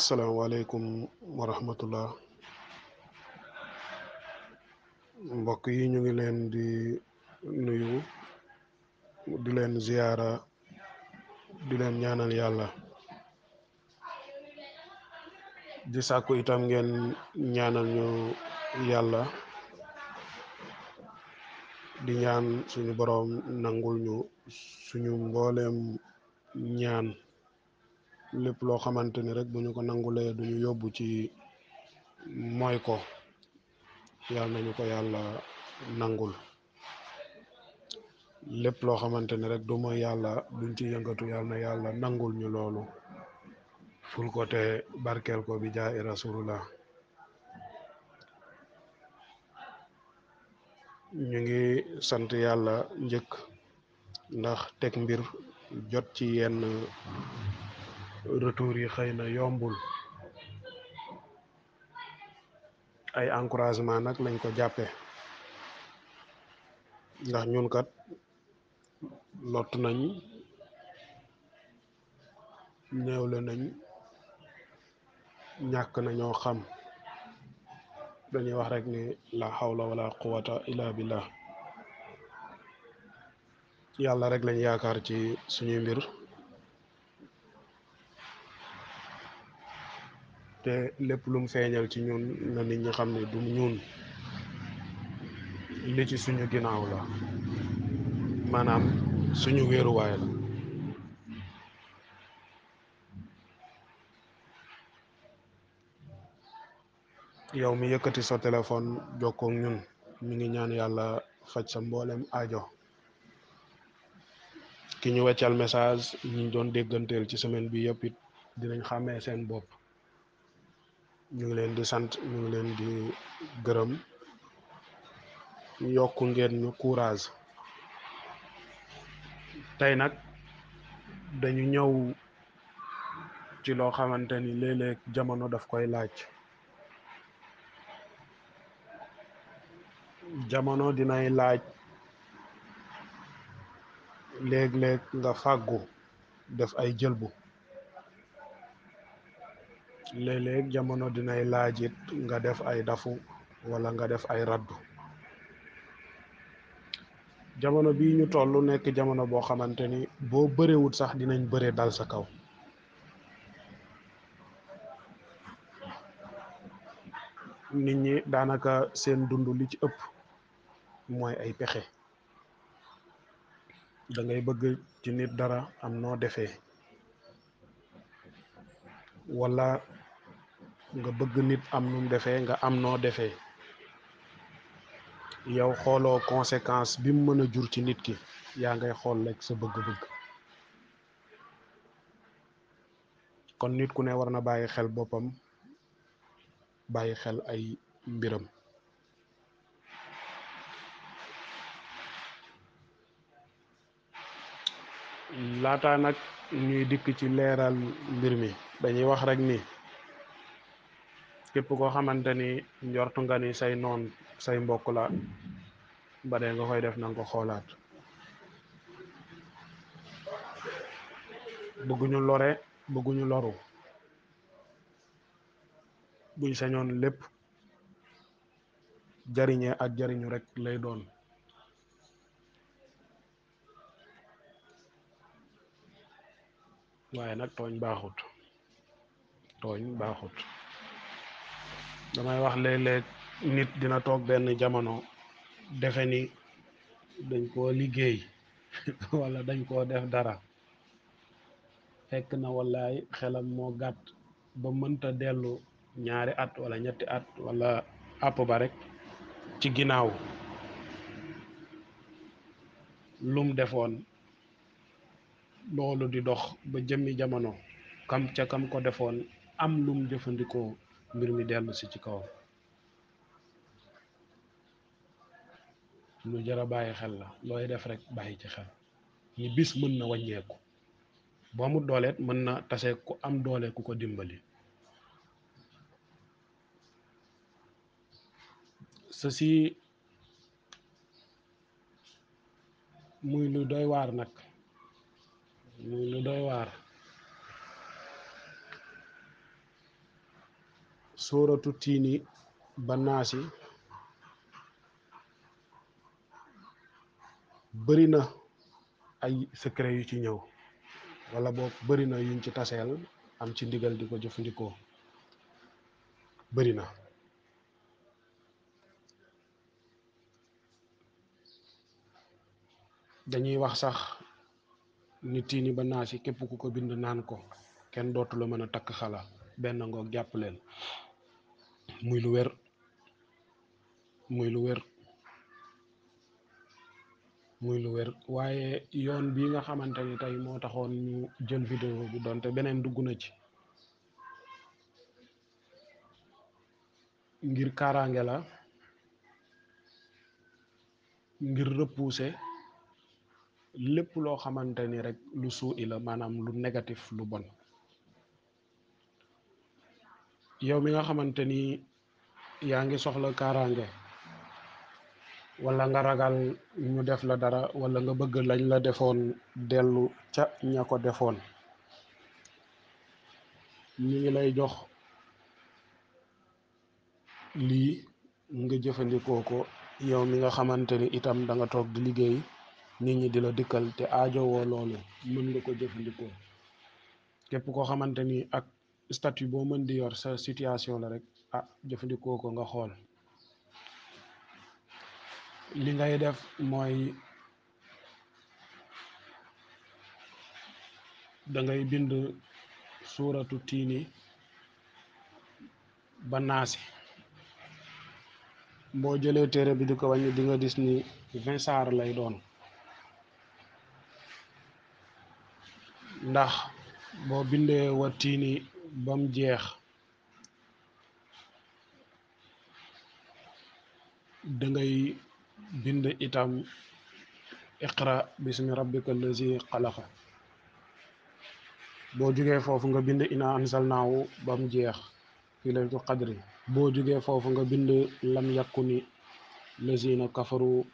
asalaamaaleykum wa rahmatullah. Mbokk yi ñu ngi leen di nuyu di leen ziyaara di leen ñaanal yàlla di sàkku itam ngeen ñaanal ñu yàlla di ñaan suñu boroom nangul ñu suñu mbooleem ñaan lépp loo xamante ni rek bu ñu ko nangulee duñu yóbbu ci mooy ko yàlla nañu ko yàlla nangul lépp loo xamante ni rek du mooy yàlla duñ ci yëngatu yàlla na yàlla nangul ñu loolu ful ko te barkeel ko bi jaay rasulullah. ñu ngi sant yàlla njëkk ndax teg mbir jot ci yenn retour yi xëy na yombul, ay encouragement nag lañ ko jàppe ndax ñun kat lott nañ, néewle nañ, ñàkk nañoo xam, dañuy wax rek ni la hawla wala quwata illa billah. yàlla rek lañ yaakaar ci suñuy mbir te lépp lum feeñal ci ñun na nit ñi xam ne du ñun, li ci suñu ginnaaw la, maanaam suñu wéeruwaay la. yow mi yëkkati sa téléphone jokkook ñun mi ngi ñaan yàlla faj sa mboolem aajo. ki ñu weccal message ñi doon dégganteel ci semaine bi yëpp it dinañ xàmmee seen bopp. ñu ngi leen di sant, ñu ngi leen di gërëm, yokku ngeen ñu courage. tey nag dañu ñëw ci loo xamante ni léeg-léeg jamono daf koy laaj. jamono dinay laaj léeg-léeg nga fàggu def ay jëlbu, léeg-léeg jamono dinay laaj it nga def ay dafu wala nga def ay raddu. jamono bii ñu toll nekk jamono boo xamante ni boo bërewut sax dinañ bëre dal sa kaw. nit ñi daanaka seen dund li ci ëpp mooy ay pexe. da ngay bëgg ci nit dara am noo defee, wala nga bëgg nit am num defee nga am noo defee. yow xooloo conséquence bi mu mën a jur ci nit ki, yaa ngay xool rek sa bëgg-bëgg. kon nit ku ne war na bàyyi xel boppam, bàyyi xel ay mbiram. laata nag ñuy dikk ci leeral mbir mi dañuy wax rek ni képp koo xamante ni njortu nga ni say noon say mbokk la, ba dee nga koy def na nga ko xoolaat. bëgguñu lore, bëgguñu loru, buñ sañoon lépp jariñe ak jariñu rek lay doon. waaye nag tooñ baaxut, tooñ baaxut. damay wax léeg-léeg nit dina toog benn jamono defe ni dañ koo liggéey wala dañ koo def dara, fekk na wallaay xelam moo gàtt ba mënta dellu ñaari at wala ñetti at wala àpp ba rek ci ginnaaw lum defoon. loolu di dox ba jëmmi jamono kam ko defoon am lum jëfandikoo mbir mi dellu si ci kawam. lu jara bàyyi xel la, looy def rek bàyyi ci xel ni bis mën na wàññeeku. boo amul dooleet mën na tase ku am doole ku ko dimbali. ceci muy lu doy waar nag, muy lu doy waar. sóoratu tiini ba naasi bëri na ay secret yu ci ñëw, wala boog bëri na yuñ ci taseel am ci ndigal di ko jëfandikoo, bëri na. dañuy wax sax ni tiini ba naasi képp ku ko bind naan ko kenn dootu la mën a takk xala. benn ngoog jàpp leen. muy lu wér, muy lu wér, muy lu wér. waaye yoon bii nga xamante ni tey moo taxoon ñu jël vidéo bi, donte beneen dugg na ci, ngir kaaraange la, ngir repousser lépp loo xamante ni rek lu suu i la, maanaam lu négatif, lu bon. yow mi nga xamante ni yaa ngi soxla kaaraange, wala nga ragal ñu def la dara, wala nga bëgg lañ la defoon dellu ca ña ko defoon, ñu ngi lay jox lii nga jëfandikoo ko. yow mi nga xamante ni itam da nga toog di liggéey, nit ñi di la dikkal te aajowoo loolu, mën nga ko jëfandikoo. képp koo xamante ni ak statut boo mën di yor, sa situation la rek, jëfandikoo ko nga xool. li ngay def mooy da ngay bind suuratu tiini ba naasi. boo jëlee téere bi di ko wàññi di nga gis ni 20 saar lay doon, ndax boo bindee wa tiini bam jeex, da ngay bind itam iqra bismi rabbika allazi xalaqa. boo jugee foofu nga bind ina anzalnaahu bam jeex fi laylatul qadri. boo jugee foofu nga bind lam yakuni lazina kafaru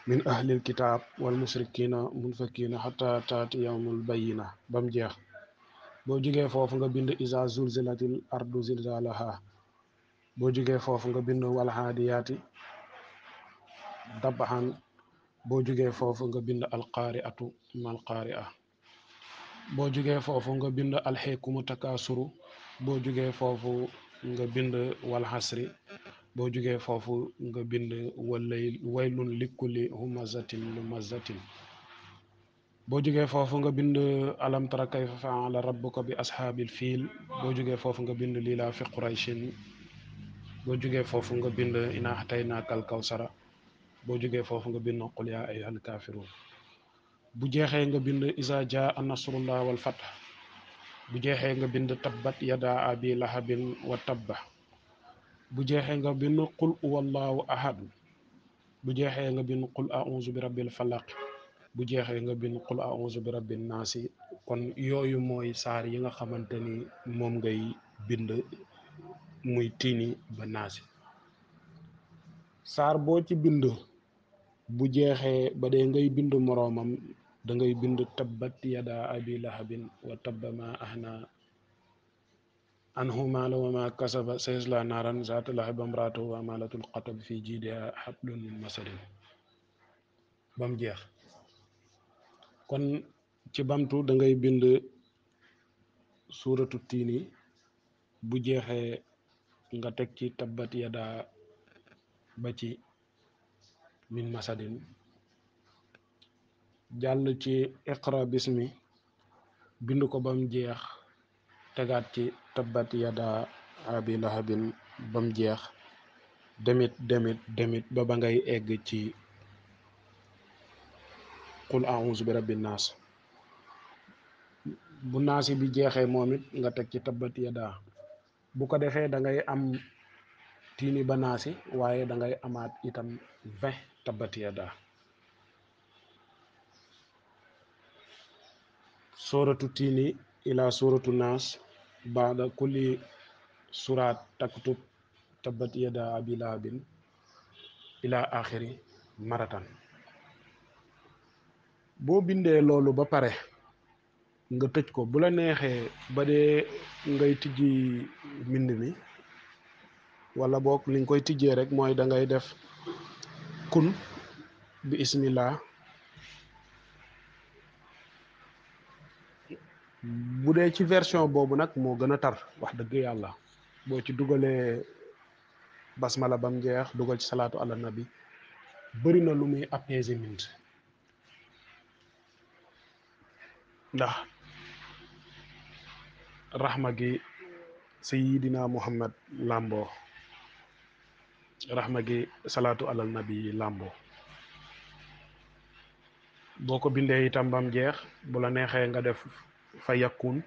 min ahlil kitaab wal musrikina munfakina xata taati yawmul bayina bam jeex. boo jugee foofu nga bind isa zulzilatil ardu zilzalaha. boo jugee foofu nga bind wal haadiyaati dabaxan. boo jugee foofu nga bind alqaariatu mal qaaria. boo jugee foofu nga bind alxeekumu takaasuru. boo jugee foofu nga bind wal xasri. boo jugee foofu nga bind walay waylun likulli humazatin lumazatin. boo jugee foofu nga bind alam tara kayfa faala rabbuka bi ashaabil fiil. boo jugee foofu nga bind lilaa fi qurayshin. boo jugee foofu nga bind inaa xataynaakal kawsara. boo jugee foofu nga bind qul yaa ayyuhal kaafiruun. bu jeexee nga bind isa jaa nasrullah wal fath. bu jeexee nga bind tabbat yadaa abi lahabin wa tabba. bu jeexee nga bind qul huwallahu ahad. bu jeexee nga bind qul a'uuzu bi rabbil falaq. bu jeexee nga bind qul a'uuzu bi rabbin naasi. kon yooyu mooy saar yi nga xamante ni moom ngay bind, muy tiini ba naasi. saar boo ci bind bu jeexee ba dee ngay bind moroomam, da ngay bind tabbat yada abi lahabin wa tabba ma ahna anhu maala wa ma kasaba sayasla naaran zaata lahab imraatuhu amalatul qatab fi jiidiha hablum min masadin ba mu jeex. kon ci bamtu da ngay bind suuratu tiini, bu jeexee nga teg ci tabbat yada ba ci min masadin, jàll ci iqra bismi, bind ko ba mu jeex, tegaat ci tabbat yada abi lahabin ba mu jeex, demit ba ngay egg ci qul a'uuzu bi rabbin naas. bu naasi bi jeexee moom it nga teg ci tabbat yada. bu ko defee da ngay am tiini ba naasi, waaye da ngay amaat itam 20 tabbat yada. suratu tiini ila suratu naas baada kulli suraat taktub tabbat yada abi lahabin ila axiri maratan. boo bindee loolu ba pare nga tëj ko. bu la neexee ba dee ngay tijji mbind mi, wala boog li nga koy tijjee rek mooy da ngay def kun bi ismillah. bu dee ci version boobu nag moo gën a tar wax dëgg yàlla, boo ci dugalee basmala bam jeex dugal ci salaatu ala nabi bëri na lu muy apaiser mind, ndax raxma gi sayidina muhammad làmbo, raxma gi salaatu ala nabi làmbo. boo ko bindee itam bam jeex bu la neexee nga def fa yakun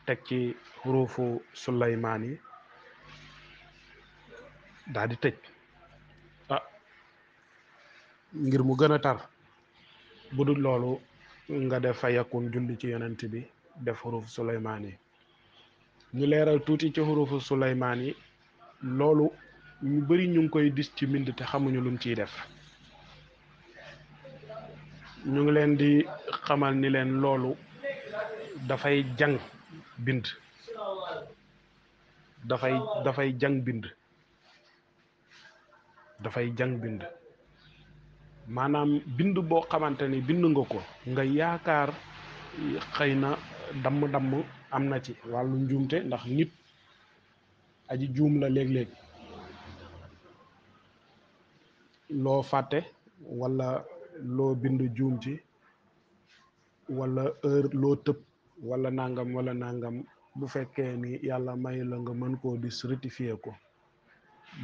teg ci xurufu suleymaan yi daal di tëj. ah ngir mu gën a tar bu dul loolu nga def fa yakun julli ci yonent bi def xurufu suleymaan yi. ñu leeral tuuti ci xurufu suleymaan yi, loolu ñu bari ñu ngi koy dis ci mbind te xamuñu lum ciy def. ñu ngi leen di xamal ni leen loolu dafay jàng bind, dafay jàng bind, dafay jàng bind. maanaam bind boo xamante ni bind nga ko nga yaakaar xëy na damm-damm am na ci wàllu njuumte, ndax nit aji juum la léeg-léeg, loo fàtte walla loo bind juum ci, walla heure loo tëb walla nangam bu fekkee ni yàlla may la nga mën koo dis rectifier ko,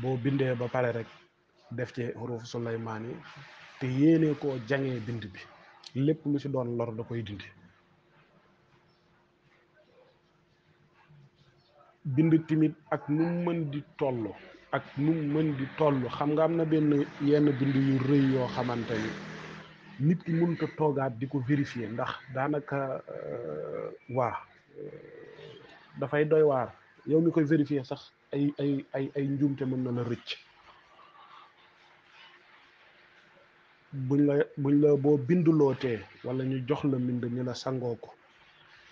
boo bindee ba pare rek def ci xuruf suleymaan yi te yéene koo jangee bind bi, lépp lu ci doon lor da koy dindi. bind timit ak nu mën di toll, ak nu mën di toll, xam nga am na yenn bind yu rëy yoo xamante ni nit ki mënut a toogaat di ko vérifier, ndax daanaka dafay doy waar. yow mi koy vérifier sax ay njuumte mën na la rëcc. buñ la boo bindulootee wala ñu jox la mbind ni la sangoo ko,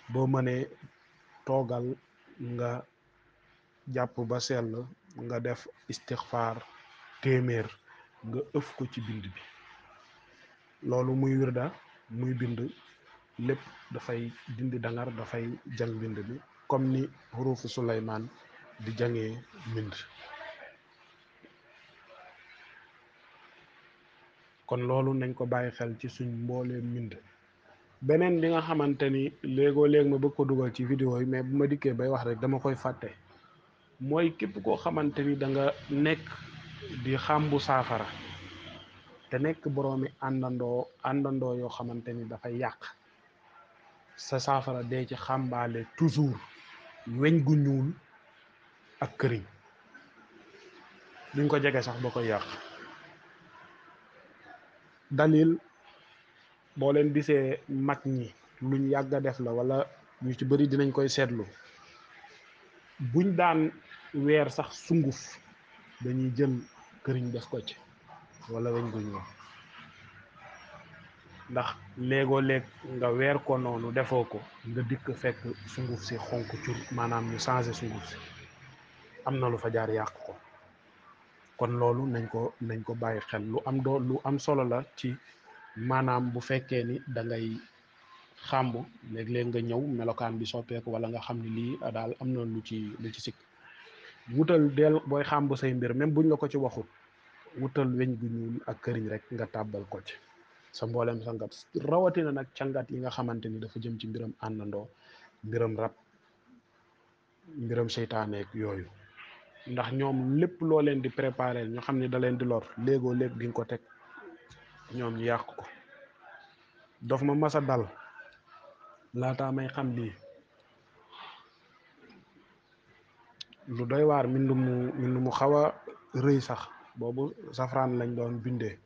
boo mënee toogal nga jàpp ba sell nga def istixfaar téeméer nga ëf ko ci bind bi. loolu muy wirda muy bind lépp dafay dindi dangar, dafay jàng bind bi comme ni xurufu suleymaan di jangee mbind. kon loolu nañ ko bàyyi xel ci suñ mbooleem mbind. beneen bi nga xamante ni léegoo léeg ma bëgg ko dugal ci vidéo yi, mais bu ma dikkee bay wax rek dama koy fàtte, mooy képp koo xamante ni da nga nekk di xàmbu saafara te nekk boroomi àndandoo yoo xamante ni dafay yàq sa saafara, dee ci xàmbaale toujours weñ gu ñuul ak këriñ. duñ ko jege sax ba koy yàq. dalil boo leen gisee mag ñi luñ yàgg a def la, wala ñu ci bëri dinañ koy seetlu, buñ daan weer sax sunguf dañuy jël këriñ def ko ci wala weñ gu ñuul, ndax léegoo léeg nga weer ko noonu defoo ko nga dikk fekk sunguf si xonk cur, maanaam ñu changé sunguf si, am na lu fa jaar yàq ko. kon loolu nañ ko bàyyi xel, lu am solo la ci maanaam bu fekkee ni da ngay xàmb léeg-léeg nga ñëw melokaan bi soppeeku wala nga xam ni lii daal am na lu ci sikk. wutal del booy xàmb say mbir, même buñ la ko ci waxut, wutal weñ gu ñuul ak këriñ rek nga tàbbal ko ci sa mboolem sangat, rawatina nag cangat yi nga xamante ni dafa jëm ci mbiram àndandoo, mbiram rab, mbiram seytaaneek yooyu. ndax ñoom lépp loo leen di préparer ñu xam ne da leen di lor, léegoo léeg di nga ko teg ñoom ñu yàq ko. daf ma masa dal laataa may xam lii, lu doy waar, mbind mu xaw a rëy sax, boobu safraan lañ doon bindee.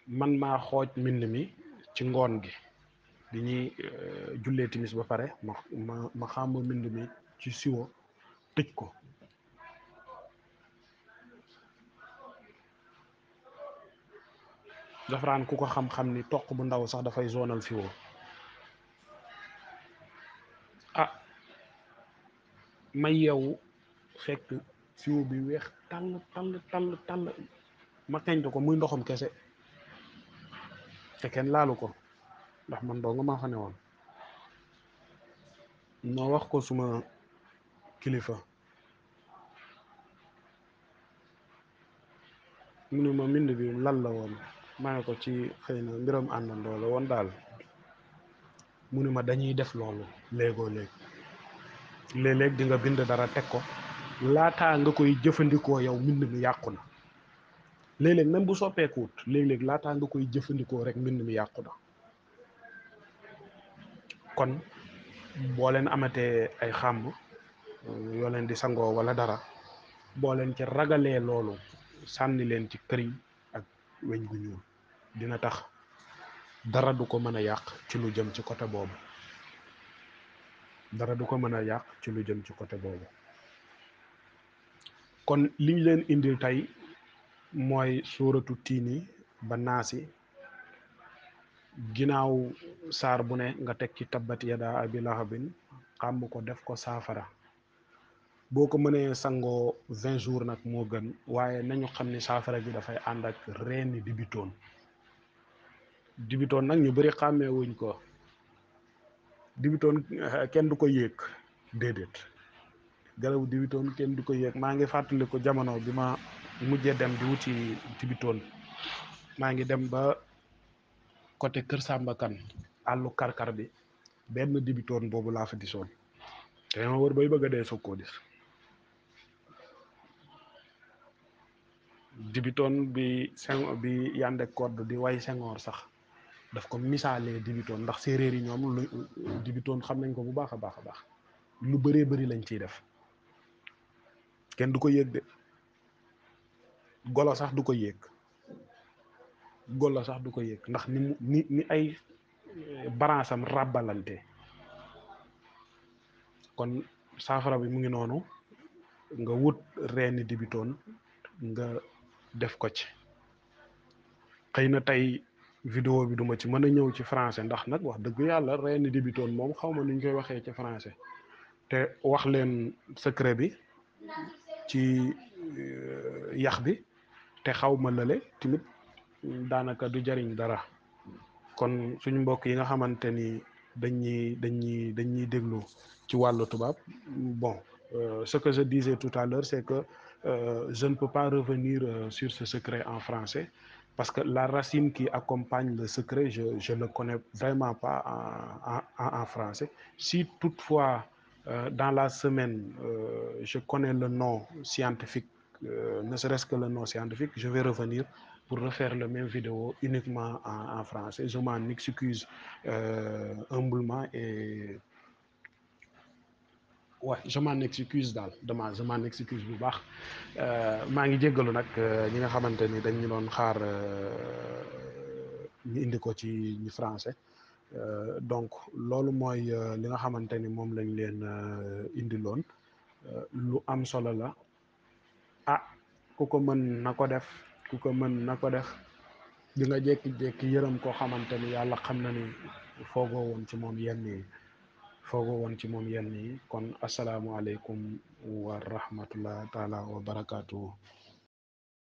man maa xooj mbind mi ci ngoon gi bi ñuy jullee timis ba pare, ma xàmb mbind mi ci siwo tëj ko. safraan ku ko xam-xam ni toq bu ndaw sax dafay zonal fiwo. may yeewu fekk siwo bi weex tàll tàll tàll tàll ma xeeñtu ko muy ndoxam kese te kenn laalu ko ndax man doo nga maa fa ne woon ma wax ko suma kilifa mu ne ma mbind bi lan la woon ma ne ko ci xëy na mbiram àndandoo la woon daal mu ne ma dañuy def loolu léegoo léeg léeg-léeg di nga bind dara teg ko laataa nga koy jëfandikoo yow mbind mi yàqu na léeg-léeg même bu soppeekuwut léeg-léeg laataa nga koy jëfandikoo rek mbind mi yàqu na kon boo leen amatee ay xàmb yoo leen di sangoo wala dara boo leen ci ragalee loolu sànni leen ci këriñ ak weñ gu ñuul dina tax dara du ko mën a yàq ci lu jëm ci côté boobu dara du ko mën a yàq ci lu jëm ci côté boobu kon liñ leen indil tey mooy suuratu tiini ba naasi ginnaaw saar bu ne nga teg ci tabbat yada abi lahabin xàmb ko def ko saafara boo ko mënee sangoo 20 jours nag moo gën waaye nañu xam ni saafara bi dafay ànd ak reeni dibitoon nag ñu bëri xàmmee wuñ ko dibitoon kenn du ko yéeg déedéet garabu dibitoon kenn du ko yéeg maa ngi fàttali ko jamono bi ma mujjee dem di wuti dibitoon maa ngi dem ba côté Kër Samba Kan àllu karkar bi benn dibitoon boobu laa fa gisoon te ma wër bay bëgg a dee soog koo gis dibitoon bi Yandé Codou di way Senghor sax daf ko misaalee dibitoon ndax séeréer yi ñoom lu dibitoon xam nañ ko bu baax a baax a baax lu bëree bëri lañ ciy def kenn du ko yéeg de golo sax du ko yéeg golo sax du ko yéeg ndax ni mu ni ay baransam ràbbalante kon saafara bi mu ngi noonu nga wut reeni dibitoon nga def ko ci xëy na tey vidéo bi duma ci mën a ñëw ci français ndax nag wax dëgg yàlla reeni dibitoon moom xaw ma nuñ koy waxee ci français te wax leen secret bi ci yax bi te xaw ma lële tamit daanaka du jariñ dara kon suñu mbokk yi nga xamante ni dañuy déglu ci wàllu tubaab bon ce que je disais tout à l'heure c'est que je ne peux pas revenir sur ce secret en français parce que la racine qui accompagne le secret je ne connais vraiment pas en français si toutefois dans la semaine je connais le nom scientifique ne serait-ce que le nom scientifique je vais revenir pour refaire la même vidéo uniquement en français. Je m'en excuse humblement et ouais je m'en excuse daal je m'en excuse bu baax maa ngi jéggalu nag ñi nga xamante ni dañu doon xaar ñu indi ko ci ñu français donc loolu mooy li nga xamante ni moom lañ leen indiloon lu am solo la ah ku ko mën na ko def ku ko mën na ko def di nga jékki-jékki yërëm koo xamante ni yàlla xam na ni foogoo woon ci moom yenn yi foogoo woon ci moom yenn yi kon asalaamualeykum wa rahmatullah taala wa barakaatu.